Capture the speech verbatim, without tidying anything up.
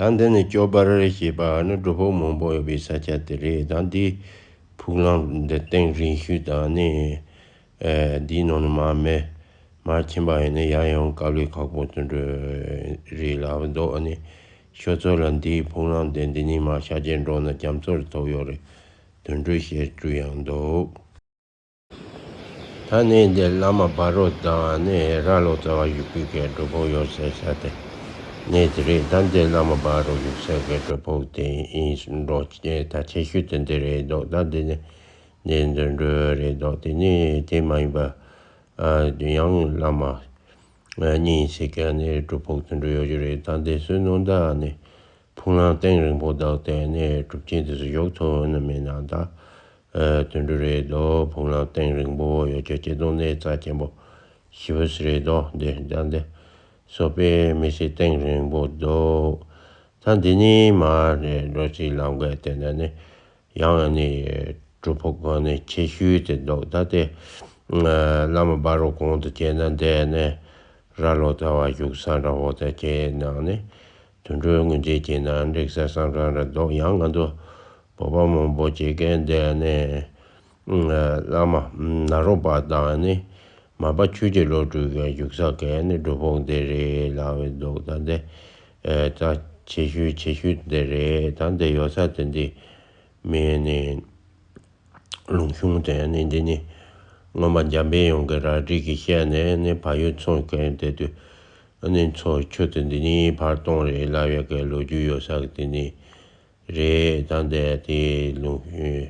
ད་འདི་ནི་སྐྱོ་པར་ཞེས་པ་ནི་སྒྲུབ་ཕུག་མང་པོ་ཡོད་པའི་ས་ཆ་དེ་རེད། ད་འདི་ཕུག་ལམ་འདི་སྟེང་རིང་ཤོས་དང་ནི། ཨ། འདིའི་ནང་ནས་མར་མེ་མར་ཕྱིན་པ་ཡིན་ན་ཡར་ཡོང་དཀའ་ལས་ཁག་པོ་དེ་འདྲ་རེད་ལབ་འདུག་ཨ་ནི་ཤོ་ཚོ་ལ་འདིའི་ཕུག་ལམ་དེ་འདི་ནས་མར་ཤར་རྒྱས་འགྲོ་ན་རྒྱ་མཚོར་ཐུག་ཡོད་རེད། དེ་འདྲ་བཤད་རྒྱུ་ཡང་འདུག་ད་ནི་འདི་བླ་མ་བྷ་རོ་དང་ནི་རྭ་ལོ་ཙཱ་བ་བཞུགས་པའི་གི་སྒྲུབ་ཕུག་ཡོད་སའི་ས་དེ་ནི་དེ་རེད། ད་འདི་བླ་མ་བྷ་རོ་བཞུགས་སའི་གི་སྒྲུབ་ཕུག་དེ་ཡིན་འགྲོ། ད་ཆེ་ཤོས་དེ་འདི་རེད་འདུག་ད་འདི་ནི་འདི་འདི་འདྲ་རེད་འདུག་དེ་ནི་དེ་མ་ཡིན་པ། ཨ། ཡང་བླ་མ་ཨ། གཉིས་ཟེར་མཁན་ནི་སྒྲུབ་ཕུག་དེ་འདྲ་ཡོད་རྒྱུ་རེད། ད་འདི་ཚོའི་ནང་ད་ནི་ཕུག་ལམ་སྟེང་རིང་པོ་དག་དེ་ནི་གྲུབ་ཆེན་དེ་ཚོ་བཞུགས་ཐུབ་ནི་མེད་ན་ད། ཨ། དེ་འདྲ་རེད་འདུག་ཕུག་ལམ་སྟེང་རིང་པོ་ཡོད་རྒྱུ་སྐྱིད་སྡུག་གནས་རྩ་ཆེན་པོ་ཞེ་པོ་ཞིག་རེད་འདུག་འདི་ད་འདི་སོག་པོའི་མི་ཚེ་སྟེང་རིང་པོ་འདུག་ད་འདི་ནས་མར་ནི་འགྲོ་སའི་ལམ་ཁ་དེ་ན་ནི་ཡང་ནི་སྒྲུབ་ཕུག་གི་ནི་ཆེ་ཤོས་དེ་འདུག་ད་དེ་བླ་མ་བྷ་རོ་གོང་དུ་བྱས་ན་འདི་ནི་རྭ་ལོ་ཙཱ་བ་བཞུགས་ས་འདྲ་བོ་དེ་བྱས་ནང་ནི་དེ་འདྲའི་ངོས་འཛིན་བྱས་ན་འགྲིག་ས་བསམ་བསམ་རེད་འདུག་ཡང་ང་ཚོ་བོད་པ་མང་པོ་བྱེད་མཁན་འདི་ནི་བླ་མ་ནཱ་རོ་པ་དང་ནི་མར་པ་ཆོས་ཀྱི་བློ་གྲོས་ཀྱི་བཞུགས་ས་གི་ནི་སྒྲུབ་ཕུག་འདི་རེད་ལབ་འདུག་ད་འདི་ད་ཆེ་ཤོས་ཆེ་ཤོས་འདི་རེད། ད་འདི་ཡོད་ས་དེ་འདི་མིན་ནི། ལུང་གཤོང་དེ་ནི་འདི་ནི་སྔོན་མ་འཇམ་པའི་དབྱངས་ཀྱིས་རལ་གྲི་གིས་བཤད་ནས་ནི་ཕ་ཡུལ་མཚོན་མཁན་དེ་དུས་ནི་མཚོ་ཆུ་དེ་འདི་ནི་ཕར་གཏོང་རེད་ལབ་ཡག་གི་ལོ་རྒྱུས་ཡོད་ས་གི་དེ་ནི་རེད། ད་འདི་དེ་ལུང་